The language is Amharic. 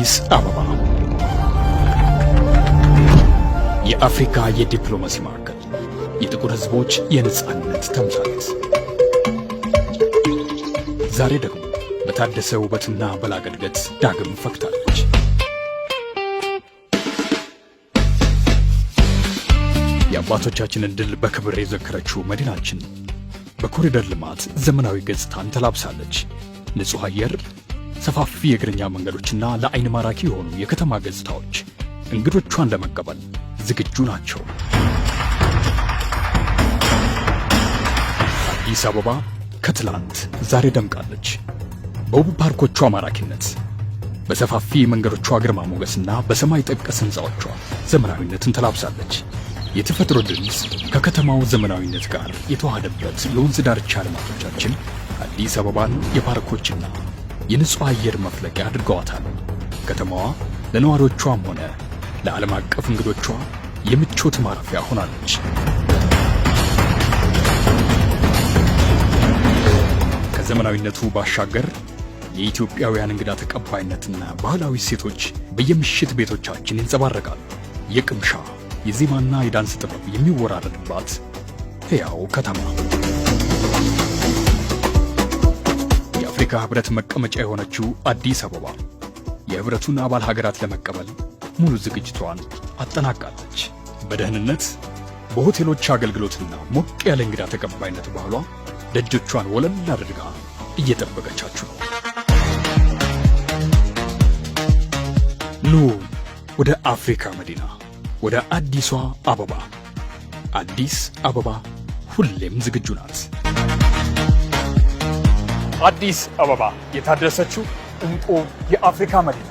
አዲስ አበባ የአፍሪካ የዲፕሎማሲ ማዕከል፣ የጥቁር ሕዝቦች የነጻነት ተምሳሌት፣ ዛሬ ደግሞ በታደሰ ውበትና በላቀ እድገት ዳግም ፈክታለች። የአባቶቻችንን ድል በክብር የዘከረችው መዲናችን በኮሪደር ልማት ዘመናዊ ገጽታን ተላብሳለች። ንጹሕ አየር፣ ሰፋፊ የእግረኛ መንገዶችና ለአይን ማራኪ የሆኑ የከተማ ገጽታዎች እንግዶቿን ለመቀበል ዝግጁ ናቸው። አዲስ አበባ ከትላንት ዛሬ ደምቃለች። በውብ ፓርኮቿ ማራኪነት፣ በሰፋፊ መንገዶቿ ግርማ ሞገስና በሰማይ ጠቀስ ሕንፃዎቿ ዘመናዊነትን ተላብሳለች። የተፈጥሮ ድምፅ ከከተማው ዘመናዊነት ጋር የተዋሃደበት የወንዝ ዳርቻ ልማቶቻችን አዲስ አበባን የፓርኮችና የንጹሕ አየር መፍለቂያ አድርገዋታል። ከተማዋ ለነዋሪዎቿም ሆነ ለዓለም አቀፍ እንግዶቿ የምቾት ማረፊያ ሆናለች። ከዘመናዊነቱ ባሻገር የኢትዮጵያውያን እንግዳ ተቀባይነትና ባህላዊ እሴቶች በየምሽት ቤቶቻችን ይንጸባረቃሉ። የቅምሻ፣ የዜማና የዳንስ ጥበብ የሚወራረድባት ሕያው ከተማ። የአፍሪካ ሕብረት መቀመጫ የሆነችው አዲስ አበባ የህብረቱን አባል ሀገራት ለመቀበል ሙሉ ዝግጅቷን አጠናቃለች። በደህንነት፣ በሆቴሎች አገልግሎትና ሞቅ ያለ እንግዳ ተቀባይነት ባህሏ ደጆቿን ወለል አድርጋ እየጠበቀቻችሁ ነው። ኑ ወደ አፍሪካ መዲና፣ ወደ አዲሷ አበባ። አዲስ አበባ ሁሌም ዝግጁ ናት። አዲስ አበባ፣ የታደሰችው እንቁ የአፍሪካ መዲና።